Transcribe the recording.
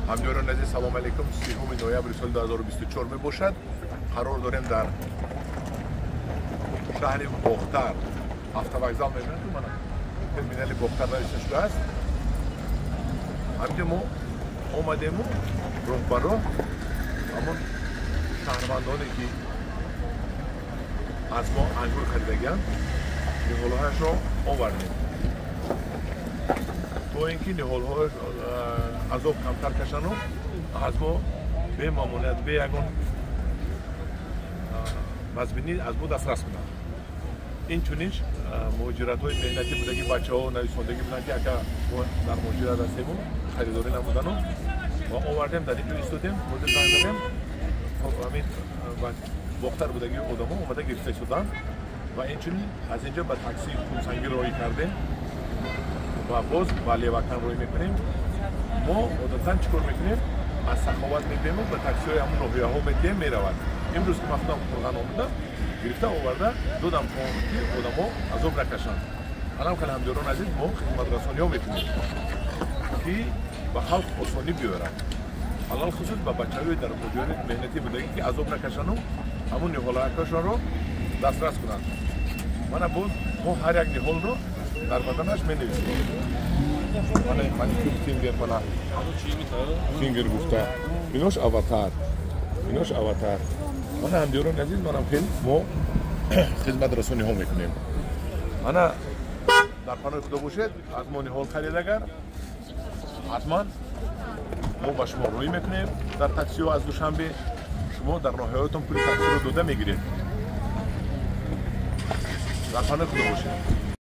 Ҳамдиёрони азиз, салом алейкум. 3 ноябри соли 2024 мебошад. Қарор дорем дар шаҳри Бохтар. Автовокзал мебинед, мана терминали Бохтар навишта шудааст. Ҳаминҷо мо омадему роҳ ба роҳ ҳамон шаҳрвандоне ки аз мо ангур харидагианд, ниҳолҳояшро овардем, то ин ки ниҳолҳо азоб камтар кашану аз мо бемамоният, бе ягон вазбинӣ аз мо дастрас кунанд. Инчунин муҳоҷиратҳои меҳнатӣ будаги бачаҳо нависондагӣ буданд, ки ака, мо дар муҳоҷират ҳастему харидорӣ намудану ва овардем, дар инҷо истодем, ҳозир занг задем, ҳамин Бохтар будаги одамо омада гирифта истоданд. Ва инчунин аз инҷо ба таксии Кумсангир роҳӣ кардем ва боз ба Левакан роҳӣ мекунем. Мо одатан чӣ кор мекунем? Аз саховат мебиему ба таксиҳои ҳамун ноҳияҳо медиҳем, меравад. Имрӯз ки ман худам Қурған омадам, гирифта оварда додам, ки одамо азоб накашанд. Анам хеле, ҳамдиёрон азиз, мо хизматрасониҳо мекунем, ки ба халқ осонӣ биёрад, алалхусус ба бачаҳои дар муҳоҷирати меҳнатӣ будагӣ, ки азоб накашану ҳамун ниҳолакашонро дастрас кунанд. Мана боз мо ҳар як ниҳолро дар баданаш менависем. Мана маникюр фингер, мана фингер гуфта, инош аватар, инош аватар. Мана, ҳамдиёрони азиз, манам хел мо хизматрасониҳо мекунем. Мана, дар паноҳи Худо бошед. Аз мо ниҳол харид агар, ҳатман мо ба шумо рӯй мекунем дар таксиҳо аз Душанбе. Шумо дар ноҳияҳоятон пули таксиро дода мегиред. Дар паноҳи Худо бошед.